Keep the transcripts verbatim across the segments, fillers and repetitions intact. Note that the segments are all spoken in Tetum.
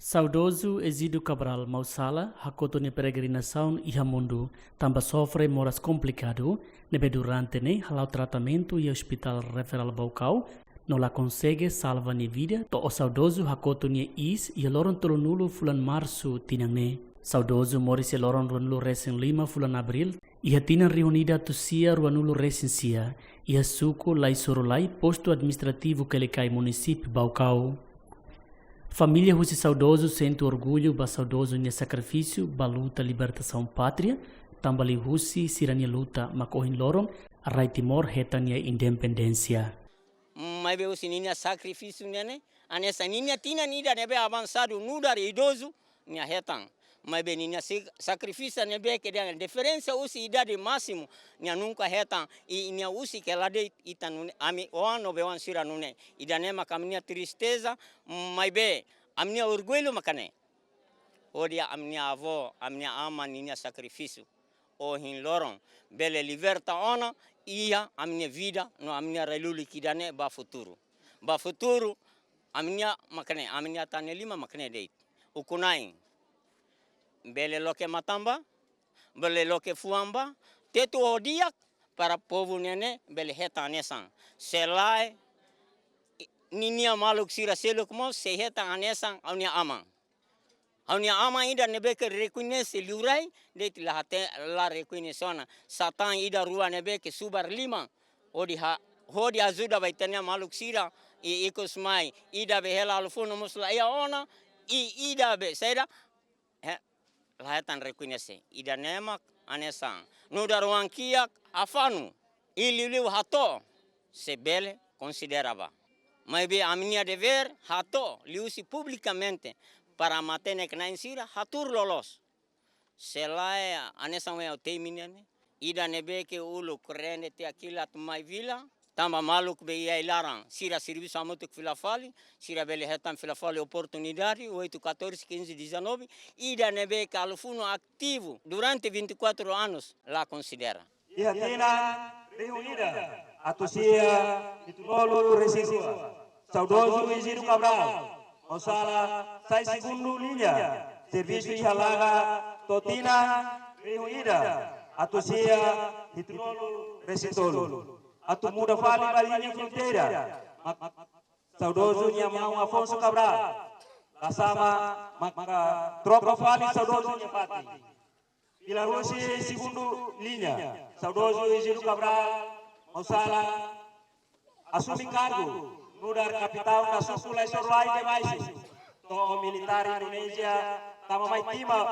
Saudozu Egidio Cabral Mausala hakotu nia peregrinasaun iha mundu, tanba sofre moras komplikadu, ne'ebé durante ne'e hala'o tratamentu iha Hospital Referral Baucau, no la konsege salva nia vida, to'o saudozu hakotu nia iis iha loron tolunulu fulan Marsu tinan ne'e. Saudozu moris iha loron ruanulu resin lima fulan Abríl, iha tinan rihun ida atus sia ruanulu resin sia, iha suku Laisorulai, postu administrativu Quelicai, munisípiu Baucau. Família husi saudozu sente orgullu ba saudozu nia sakrifísiu ba luta libertasaun pátria, tanba liuhusi sira-nia luta mak ohin loron rai Timor hetan nia independénsia. Maibé husi ninia sakrifísiu ne'e, hanesan ninia tinan ida ne'ebé avansadu, nu'udar idozu, nia hetan. Maibé ninia si-, sakrifísiu ne'ebé ke dehan diferensa husi idade másimu, nia nunka hetan, i nia husik hela de'it ita nune'e, ami oan no be-oan sira nune'e. Ida-ne'e mak ami-nia tristeza, maibé ami-nia orgullu mak ne'e. Hodi ami-nia avó, ami-nia aman ninia sakrifísiu ohin loron bele liberta ona, iha ami-nia vida no ami-nia rai lulik ida-ne'e ba futuru. Ba futuru, ami-nia mak ne'e, ami-nia tane lima mak ne'e de'it. Ukun-na'in bele loke matan-bá, bele loke fuan-bá, tetu ho di'ak para povu ne'e ne'e bele hetan hanesan. Se lae, i-, ninia maluk sira seluk mós sei hetan hanesan ha'u-nia aman. Ha'u-nia aman ida ne'ebé ke rekoñese liurai, de'it la hatene, la rekoñese ona. Satán ida rua ne'ebé ke subar liman, hodi ha-, hodi ajuda ba ita-nia maluk sira, i ikus mai, ida be hela alu-funu mós la iha ona, i ida be saida, he, la hetan rekoñese. Ida-ne'e mak hanesan. Nu'udar oan kiak, afanu, i liuliu hato'o, se bele konsidera bá. Maibé ami-nia devér hato'o, liuhusi publikamente, para matenek-na'in sira hatuur loloos. Se lae hanesan ohin ha'u temi ne'e, ida ne'ebé ke uluk rende tiha kilat mai vila, tanba maluk be iha ai-laran, sira servisu hamutuk fila fali, sira bele hetan fila fali oportunidade, oito, catorze, quinze, dezanove, ida ne'ebé ke alu-funu ativu durante vinte e quatro anos, la konsidera. Iha tinan rihun ida atus sia hitunulu resin rua, saudozu Egidio Cabral Mausala sai segundu liña servisu iha Laga to'o tinan rihun ida atus sia hitunulu resin tolu. Atu muda fali ba liña fronteira, mak saudozu nia maun Afonso Cabral Lasama maka troka fali saudozu nia fatin. Fila husi segundu liña, saudozu Egidio Cabral Mausala asume kargu nu'udar kapitaun ba suku Laisorulai de Baixo, to'o militár Indonézia tama mai Timor,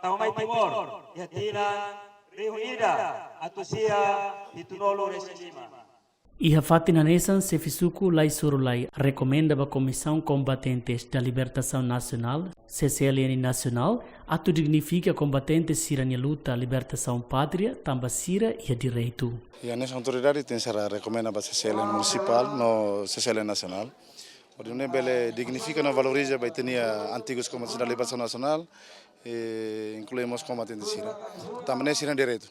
tama mai Timor, iha tinan rihun ida atus sia hitunulu resin lima. Iha fatin hanesan, xefe suku Laisorulai rekomenda ba Comissão Combatentes da Libertação Nacional, C C L N Nacional, atu dignifika kombatente sira-nia luta libertasaun pátria, tanba sira iha direitu. I hanesan autoridade tenke ser rekomenda ba C C L N Munisipál no C C L N Nasionál, hodi nune'e bele dignifika no valoriza ba ita-nia antigus kombatentes da libertasaun nasionál, e inklui mós kombatente sira. Tanba ne'e sira-nia direitu.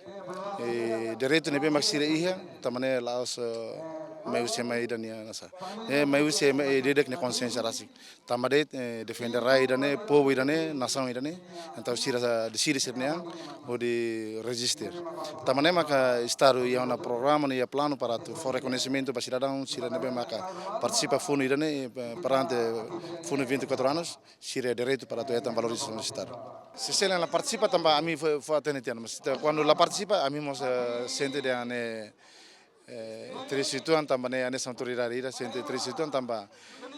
E direitu ne'ebé mak sira iha, tanba ne'e la'ós, eh, mai husi ema ida nia nasa. E mai husi ema, e di'ak nia konxiénsia rasik. Tanba de'it, eh, defende rai ida-ne'e, povu ida-ne'e, nasaun ida-ne'e. Entaun sira sa-, deside sira-nia an, hodi reziste. Tanba ne'e maka Estadu iha ona programa, iha planu para atu fó rekoñesimentu ba sidadaun sira ne'ebé maka partisipa funu ida-ne'e, eh, perante funu vinte e quatro anos, sira direitu para atu hetan valorizasaun Estadu. Se sira la partisipa tanba ami fó, fó atende tiha ona, mas kuandu la partisipa, ami mós, eh, sente dehan ne'e, eh, triste uitoan tanba ne'e hanesan autoridade ida sente triste uitoan tanba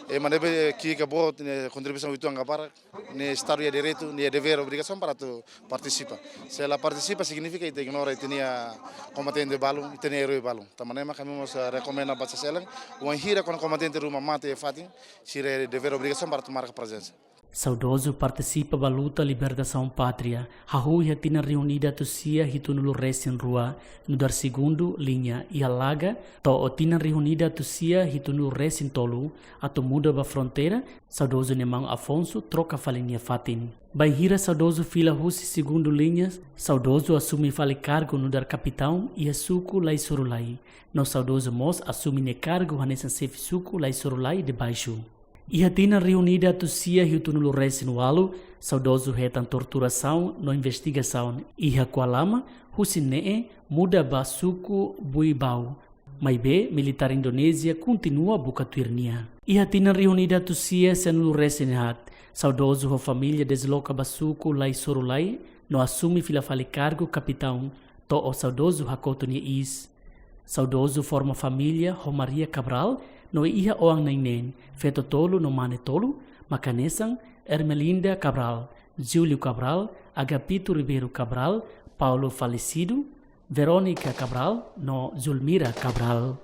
ema ne'ebé ki'ik ka boot, ne'e kontribuisaun uitoan ka barak, ne'e Estadu iha direitu, ne'e devér, obrigasaun para atu partisipa. Se la partisipa signifika ita ignora ita-nia kombatente balun, ita-nia erói balun. Tanba ne'e maka ami mós, eh, rekomenda ba C C L N, wainhira kuandu kombatente ruma mate iha fatin, sira iha devér, obrigasaun para atu marka prezensa. Saudozu partisipa ba luta libertasaun pátria, hahú iha tinan rihun ida atus sia hitunulu resin rua, nu'udar segundu liña iha Laga, to'o tinan rihun ida atus sia hitunulu resin tolu, atu muda ba fronteira, saudozu nia maun Afonso troka fali nia fatin. Bainhira saudozu fila husi segundu liña, saudozu asume fali kargu nu'udar kapitaun iha suku Laisorulai, no saudozu mós asume nia kargu hanesan xefe suku Laisorulai de Baixo. Iha tinan rihun ida atus sia hitunulu resin walu, saudozu hetan torturasaun no investigasaun iha Kualama, husi ne'e muda ba suku Buibau. Maibé militár Indonézia kontinua buka tuir nia. Iha tinan rihun ida atus sia sianulu resin haat, saudozu ho família desloka ba suku Laisorulai no asume fila fali kargu kapitaun, to'o saudozu hakotu nia iis. Saudozu forma família ho Maria Cabral no iha oan na'in neen, feto tolu no mane tolu, mak hanesan Ermelinda Cabral, Júlio Cabral, Agapito Ribeiro Cabral, Paulo falesidu, Verónica Cabral no Zulmira Cabral.